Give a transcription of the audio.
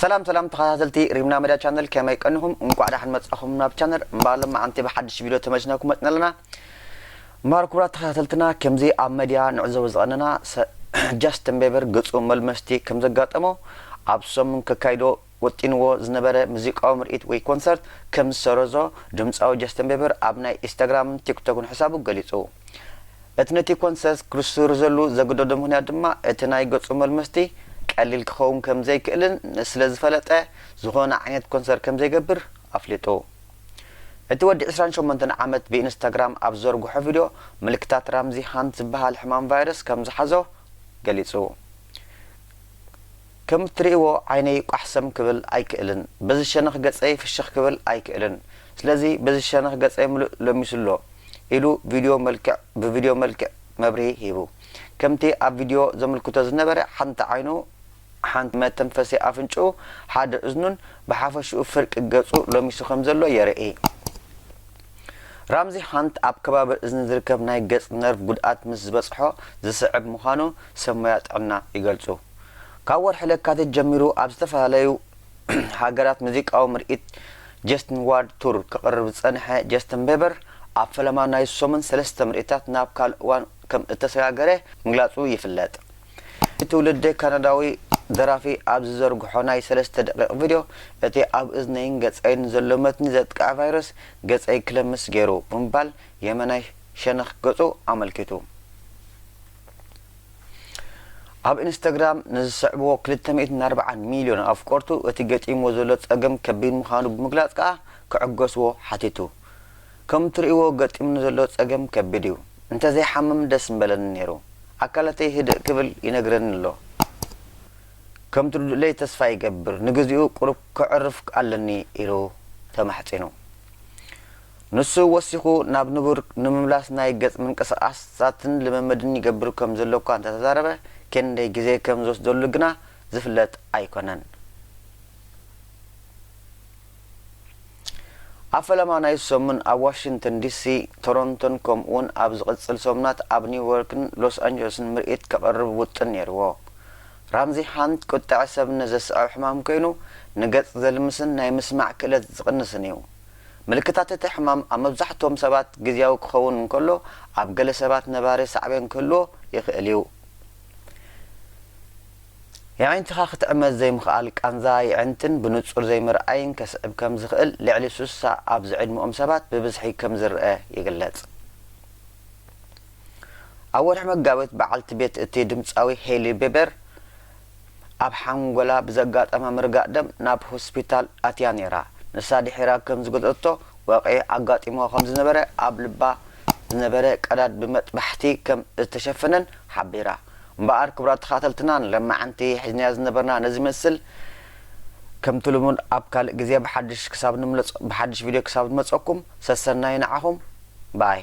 ሰላም ሰላም ተኸታተልቲ ሪምና መድያ ቻነል፣ ከመይ ቀኒኹም? እንቋዕ ደሓን መጻኹም ናብ ቻነል። እምበኣር ሎማዓንቲ ብሓድሽ ቪድዮ ተመልስናኩም መጽና ኣለና። እምበኣር ክቡራት ተኸታተልትና፣ ከምዚ ኣብ መድያ ንዕዘቦ ዝቐነና፣ ጃስትን ቤበር ገጹ መልመስቲ ከም ዘጋጠሞ፣ ኣብ ሰሙን ከካይዶ ወጢንዎ ዝነበረ ሙዚቃዊ ምርኢት ወይ ኮንሰርት ከም ዝሰረዞ ድምጻዊ ጃስትን ቤበር ኣብ ናይ ኢንስታግራምን ቲክቶክን ሕሳቡ ገሊጹ። እቲ ነቲ ኮንሰርት ክስርዘሉ ዘገደዶ ምኽንያት ድማ፣ እቲ ናይ ገጹ መልመስቲ ቀሊል ክኸውን ከም ዘይክእልን ስለ ዝፈለጠ፣ ዝኾነ ዓይነት ኮንሰርት ከም ዘይገብር ኣፍሊጡ። እቲ ወዲ ዕስራን ሸሞንተን ዓመት ብኢንስታግራም ኣብ ዝዘርግሖ ቪድዮ፣ ምልክታት ራምዚ ሃንት ዝበሃል ሕማም ቫይረስ ከም ዝሓዞ ገሊጹ። ከም እትርእይዎ ዓይነይ ቋሕሰም ክብል ኣይክእልን፣ በዚ ሸነኽ ገጸይ ፍሽኽ ክብል ኣይክእልን፣ ስለዚ በዚ ሸነኽ ገጸይ ምሉእ ለሚሱ ኣሎ ኢሉ ቪድዮ መልክዕ ብቪድዮ መልክዕ መብርሂ ሂቡ። ከምቲ ኣብ ቪድዮ ዘመልክቶ ዝነበረ፣ ሓንቲ ዓይኑ፣ ሓንቲ መተንፈሲ ኣፍንጭኡ፣ ሓደ እዝኑን ብሓፈሽኡ ፍርቂ ገጹ ለሚሱ ከም ዘሎ የርኢ። ራምዚ ሃንት ኣብ ከባቢ እዝኒ ዝርከብ ናይ ገጽ ነርቭ ጉድኣት ምስ ዝበጽሖ ዝስዕብ ምዃኑ ሰብ ሞያ ጥዕና ይገልጹ። ካብ ወርሒ ለካቲት ጀሚሩ ኣብ ዝተፈላለዩ ሃገራት ሙዚቃዊ ምርኢት ጀስትን ዋርልድ ቱር ከቕርብ ዝጸንሐ ጀስትን ቤበር፣ ኣብ ፈለማ ናይ ሰሙን ሰለስተ ምርኢታት ናብ ካልእ እዋን ከም እተሰጋገረ ምግላጹ ይፍለጥ። እቲ ትውልዲ ካናዳዊ ደራፊ ኣብ ዝዘርግሖ ናይ ሰለስተ ደቂቕ ቪድዮ፣ እቲ ኣብ እዝነይን ገጸይን ዘሎ መትኒ ዘጥቅዐ ቫይረስ ገጸይ ክለምስ ገይሩ ብምባል የመናይ ሸነኽ ገጹ ኣመልኪቱ። ኣብ ኢንስታግራም ንዝስዕብዎ ክልተ ሚእትን ኣርባዓን ሚልዮን ኣፍቀርቱ እቲ ገጢምዎ ዘሎ ጸገም ከቢድ ምዃኑ ብምግላጽ ከኣ ክዕገስዎ ሓቲቱ። ከም እትርእይዎ ገጢሙኒ ዘሎ ጸገም ከቢድ እዩ። እንተዘይሓምም ደስ ምበለኒ ነይሩ። ኣካላተይ ህድእ ክብል ይነግረኒ ኣሎ። ከም ትርድኡለይ ተስፋ ይገብር። ንግዚኡ ቁሩብ ከዕርፍ ኣለኒ ኢሉ ተማሕጺኑ። ንሱ ወሲኹ ናብ ንቡር ንምምላስ ናይ ገጽ ምንቅስቓሳትን ልምምድን ይገብር ከም ዘሎ እኳ እንተተዛረበ፣ ክንደይ ግዜ ከም ዝወስደሉ ግና ዝፍለጥ ኣይኮነን። ኣብ ፈለማ ናይ ሰሙን ኣብ ዋሽንግተን ዲሲ፣ ቶሮንቶን ከምኡውን ኣብ ዝቕጽል ሰሙናት ኣብ ኒውዮርክን ሎስ ኣንጀለስን ምርኢት ከቕርብ ውጥን ነይርዎ። ራምዚ ሃንት ቁጥዐ ሰብ ንዘስዕብ ሕማም ኮይኑ፣ ንገጽ ዘልምስን ናይ ምስማዕ ክእለት ዝቕንስን እዩ። ምልክታት እቲ ሕማም ኣብ መብዛሕትኦም ሰባት ግዝያዊ ክኸውን እንከሎ፣ ኣብ ገለ ሰባት ነባሪ ሳዕቤን ክህልዎ ይኽእል እዩ። የዒንትኻ ክትዕመት ዘይምኽኣል፣ ቃንዛ የዕንትን ብንጹር ዘይምርኣይን ከስዕብ ከም ዝኽእል፣ ልዕሊ ሱሳ ኣብዚ ዕድመኦም ሰባት ብብዝሒ ከም ዝረኣ ይግለጽ። ኣብ ወርሒ መጋቢት፣ በዓልቲ ቤት እቲ ድምጻዊ ሄሊ ቤበር ኣብ ሓንጎላ ብዘጋጠማ ምርጋእ ደም ናብ ሆስፒታል ኣትያ ነይራ። ንሳ ድሒራ ከም ዝገለጸቶ፣ ወቕዒ ኣጋጢምዋ ከም ዝነበረ፣ ኣብ ልባ ዝነበረ ቀዳድ ብመጥባሕቲ ከም ዝተሸፈነን ሓቢራ። እምበኣር ክቡራት ተኸታተልትና፣ ንሎማዓንቲ ሒዝናዮ ዝነበርና ነዚ ይመስል። ከምቲ ልሙድ ኣብ ካልእ ግዜ ብሓድሽ ክሳብ ንምለጽ-፣ ብሓድሽ ቪድዮ ክሳብ ንመጸኩም፣ ሰሰናዩ ንዓኹም። ባይ።